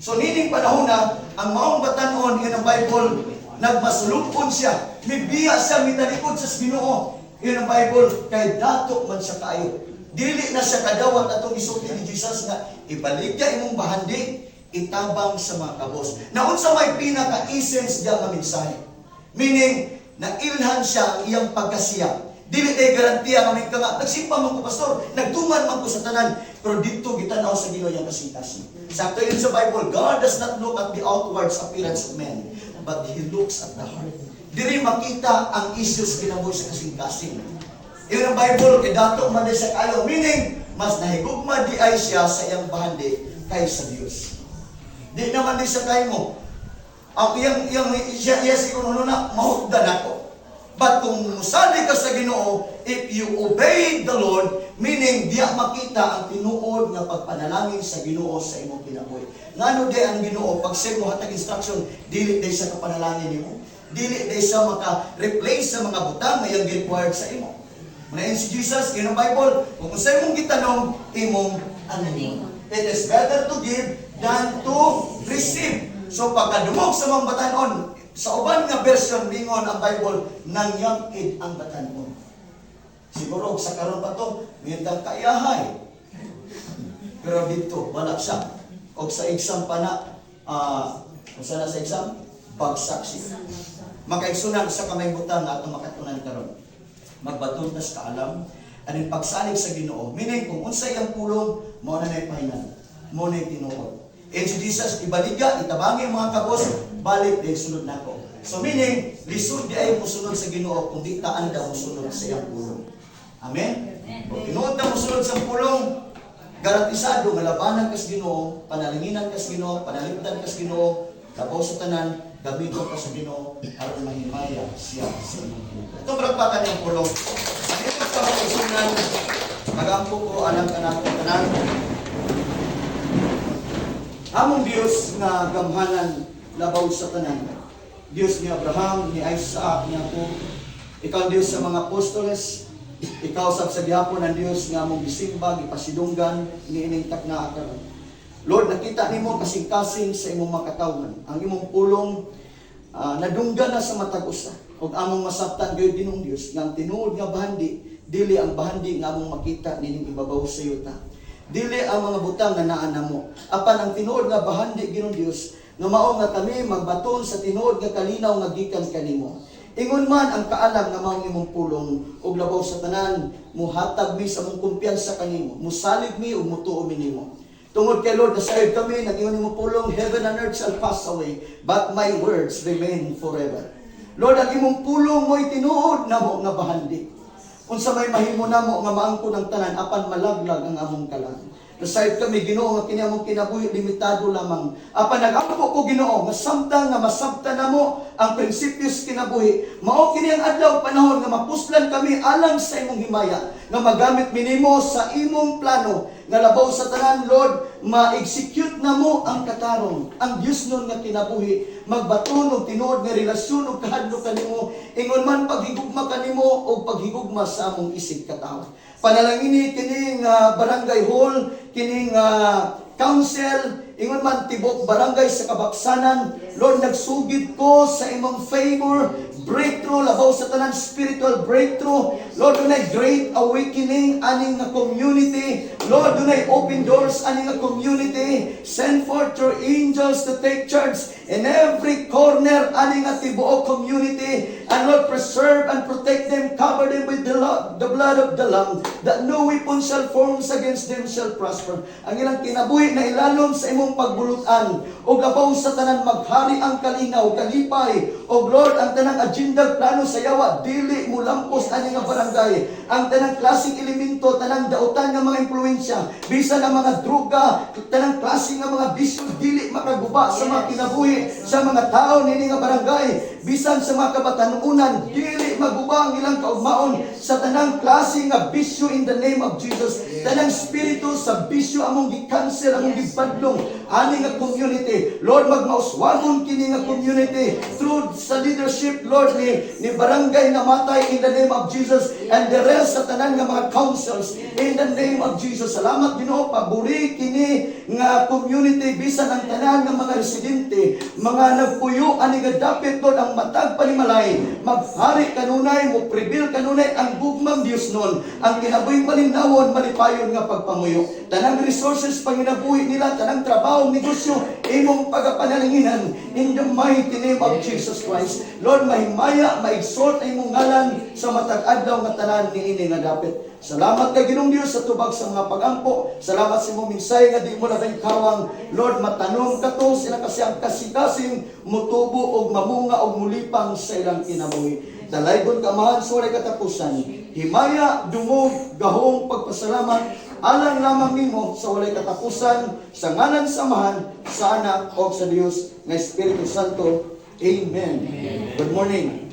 So nining panahon na, ang maong batanon ingon ang Bible, nagmasulupon siya. Mibiya siya, mitalikod sa Ginoo. Ingon ang Bible, kay dato man siya kaayo. Dili na siya kadawat atong isulti ni Jesus nga ibaligya imong bahandi, itabang sa mga kabos. Naunsa may pinaka-essence diya nga mensahe? Meaning, nailhan siya ang iyang pagkasiya. Dili day garantiya nga may ka nga, nagsimba man ko, pastor, nagtuman man ko sa tanan, pero dito gitanaw sa Ginoo iyang kasing-kasing. Sakto yun sa Bible, God does not look at the outward appearance of men, but He looks at the heart. Diri makita ang issues kinabuhi sa kasing-kasing. Ingon ang Bible, kay dato man siya kayo, meaning, mas nahigugma di ay siya sa iyang bahandi kaysa Dios. Di naman di siya kay mo. Ang iyang siya iya siguro na mahugdan ako. But kung musalig ka sa Ginoo, if you obey the Lord, meaning diya makita ang tinuod nga pagpanalangin sa Ginoo sa imong kinabuhi. Ngano di ang Ginoo pag siya mo hatag instruction, dili day siya kapanalangin nimo. Dili day siya maka-replace sa mga butang nga iyang required sa imo. Muna si Jesus, in ang Bible, kung unsay imong gitanom, imong anihon. It is better to give than to receive. So pagkadungog sa mga batanon, sa uban nga version mingon ang Bible, nangyangkid ang batanon. Siguro sa karon pa to, mintang kaiyahay. Pero dito, wala siya. Og sa exam pa na, uh, na sa exam, bagsak siya. Makaigsunan sa kamay butang nga atong makatunan karon. Magbaton tas kaalam, aning pagsalig sa Ginoo. Meaning, kung unsay ang pulong, mao na na'y final. Mao na'y tinuod. And si Jesus, ibaligya, itabangi ang mga kabos, balik din sunod nako. So meaning, lisod di ay musunod sa Ginoo kung di ta anda musunod sa iyang pulong. Amen? Kung tinuod na musunod sa pulong, garantisado nga labanan kas Ginoo, panalanginan kas Ginoo, panalipdan kas Ginoo, labaw sa tanan, gamiton ka sa Ginoo aron mahimaya siya sa imong kinabuhi. Ito palakpakan niyang pulong. Ang ito sa kaisunan, magampo ko alang kanako tanan. Among Dios nga gamhanan labaw sa tanan. Dios ni Abraham, ni Isaac, ni Jacob. Ikaw ang Dios sa mga apostoles. Ikaw sab sa gihapon ang Dios nga among gisimba, gipasidunggan, niining takna karon. Lord, nakita nimo kasing-kasing sa imong makatawhan. Ang imong pulong nadunggan na sa matag usa. Ug among masabtan gayud, Ginoong Dios, nga ang tinuod nga bahandi dili ang bahandi nga among makita nining ibabaw sa yuta. Dili ang mga butang nga naa namo. Apan ang tinuod nga bahandi, Ginoong Dios, nga mao nga kami magbaton sa tinuod nga kalinaw nga gikan kanimo. Ingon man ang kaalam nga maong imong pulong ug labaw sa tanan muhatag mi sa among kumpiyansa kanimo, musalig mi ug mutuo mi nimo. Tungod kay Lord, nasayod kami, nag-ingon imong pulong, "Heaven and earth shall pass away, but my words remain forever." Lord, ang imong pulong mo'y tinuod namo nga bahandi. Unsa may mahimo namo nga maangkon ang tanan apan malaglag ang among kalag. Nasayod kami, Ginoo, nga kini among kinabuhi limitado lamang. Apan nagampo ko, Ginoo, nga samtang nga masabtan namo ang prinsipyo sa kinabuhi, mao kini ang adlaw panahon nga mapuslan kami alang sa imong himaya, nga magamit minimo sa imong plano, nga labaw sa tanan, Lord, ma-execute namo ang katarong, ang Dios nun nga kinabuhi, magbaton og tinuod nga relasyon ug kahadlok kanimo, ingon man paghigugma kanimo ug paghigugma sa among isig katawo. Panalangini kining barangay hall, kining council, ingon man tibok barangay sa Kabaksanan. Lord, nagsugid ko sa imong favor, breakthrough, labaw sa tanan spiritual breakthrough. Lord, dunay great awakening ani nga community. Lord, dunay open doors ani nga community. Send forth your angels to take charge in every corner ani nga tibuok community. And Lord, preserve and protect them, cover them with the blood of the Lamb, that no weapon shall form against them shall prosper. Ang ilang kinabuhi na ilalom sa imong pagbulutan. O labaw sa tanan maghari ang kalinaw, kalipay. O Lord, ang tanang agenda plano sa yawa, dili mo lampos ani nga barangay. Ang tanang klaseng elemento, tanang dautan nga mga impluensya, bisan ang mga droga, tanang klase nga mga bisyo, dili makaguba sa mga kinabuhi sa mga tao nini nga barangay, bisan sa mga kabatanunan, dili maguba ang ilang kaugmaon sa tanang klase nga bisyo in the name of Jesus. Tanang spirito sa bisyo among gi-cancel, among gibadlong. Ani nga community, Lord, magmauswagon kini nga community through sa leadership, Lord, ni Barangay Namatay in the name of Jesus and the rest sa tanan nga mga councils in the name of Jesus. Salamat, Ginoo, pabori kini nga community bisan ang tanan nga mga residente, mga nagpuyo ani nga dapit, Lord, ang matag panimalay maghari kanunay, mo prevail kanunay ang gugmang Dios nun, ang kinabuhing malinawon, malipayon nga pagpamuyo. Tanang resources, panginabuhi nila, tanang trabaho, negosyo, imong pagapanalanginan in the mighty name of Jesus Christ. Lord, mahimaya, ma-exalt ang imong ngalan sa matag adlaw nga tanan niini nga dapit. Salamat kay Ginoong Dios sa tubag sa mga pagampo. Salamat sa imong mensahe nga di mo labay kawang. Lord, matanom kato sila kasi ang kasing-kasing mutubo og mamunga og mulipang sa ilang kinabuhi. Dalaygon ka, Amahan, sa walay katapusan. Himaya, dungog, gahom, pagpasalamat alang lamang nimo sa walay katapusan, sa ngalan sa Amahan, sa Anak o sa Dios nga Espiritu Santo. Amen. Good morning.